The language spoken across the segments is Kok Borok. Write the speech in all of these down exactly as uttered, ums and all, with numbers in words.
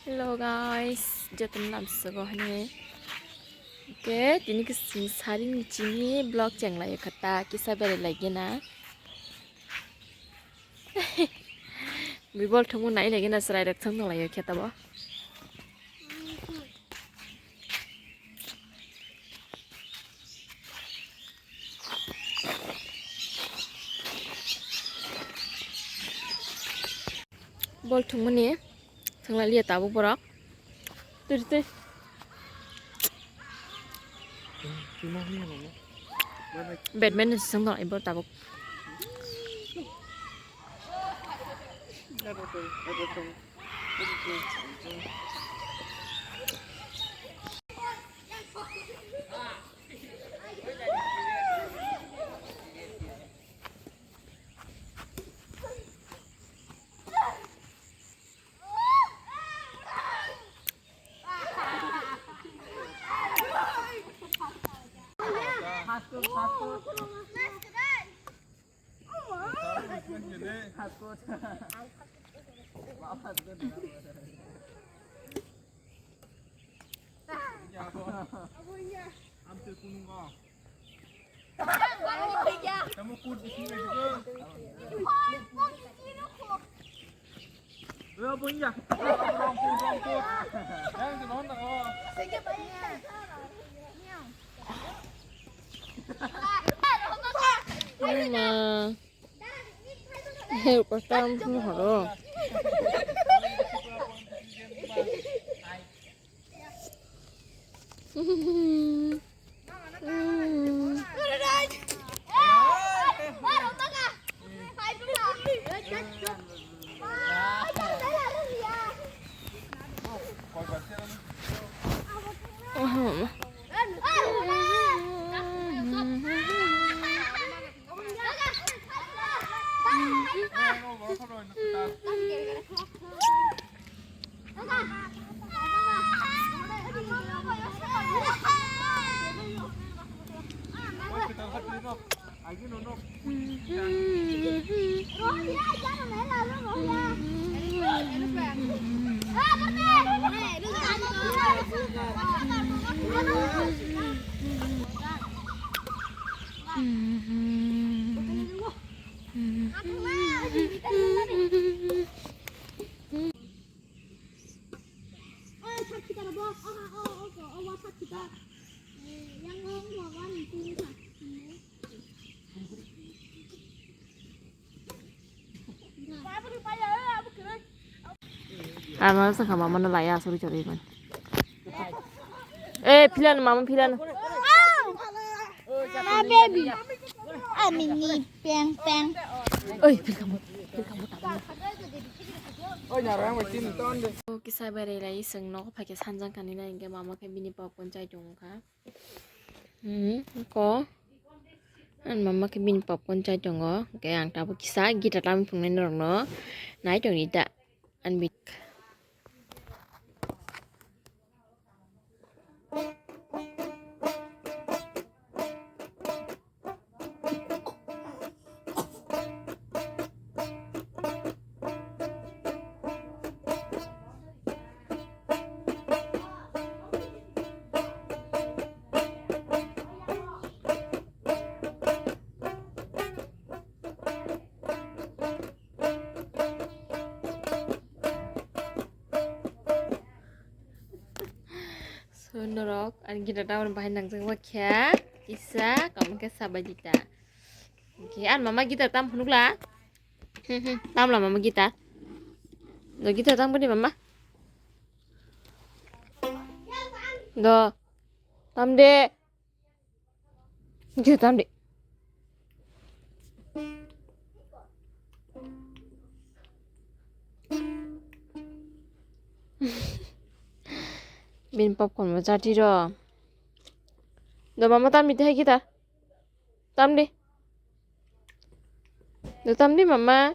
Hello guys, jotono lamsogo hwnwi. Oke, tini kising saring chini vlog chenglaio khata kisa berai laigena. Bibol thwngmung nai laigena chwrai rok thwng tonglaio khe tabo. Bol thwngmani thwngla liya tabuk borok. Twi twi. Badminton song dong ibor tabuk. Mama. Hei, kostam horo. Ama sa kama mana laya suri chori man. Eh, philan mama philan. My baby. Ani ni peng peng. Oi, phil kamu. Phil kamu tak. Oi, nyarang mo tin ton de. O kisa berai lai seng nok phake sanjang kanina inge mama ke bini popcorn chai tong kha. Hmm, ko. An mama ke bini popcorn chai tongo. Ke ang tabo kisa guitar tam phungnai norokno. Nai tongni ta. An bit. So norok ani guitar tamoni bahai nangjak ba khe kisa kamo khe sabai dita. Oke, an mama guitar tam phunukla. Hmm, hmm, tamla mama guitar. Do guitar tam bani mama. Do tam de. Jeta de. Bin popcorn mo chati ro. Do mama tam bite hai kita. Tam de. Do tam de mama.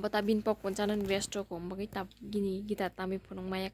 Bota bin pok ponchano best rok kong bagwi tab gini guitar tamwi phunuk maya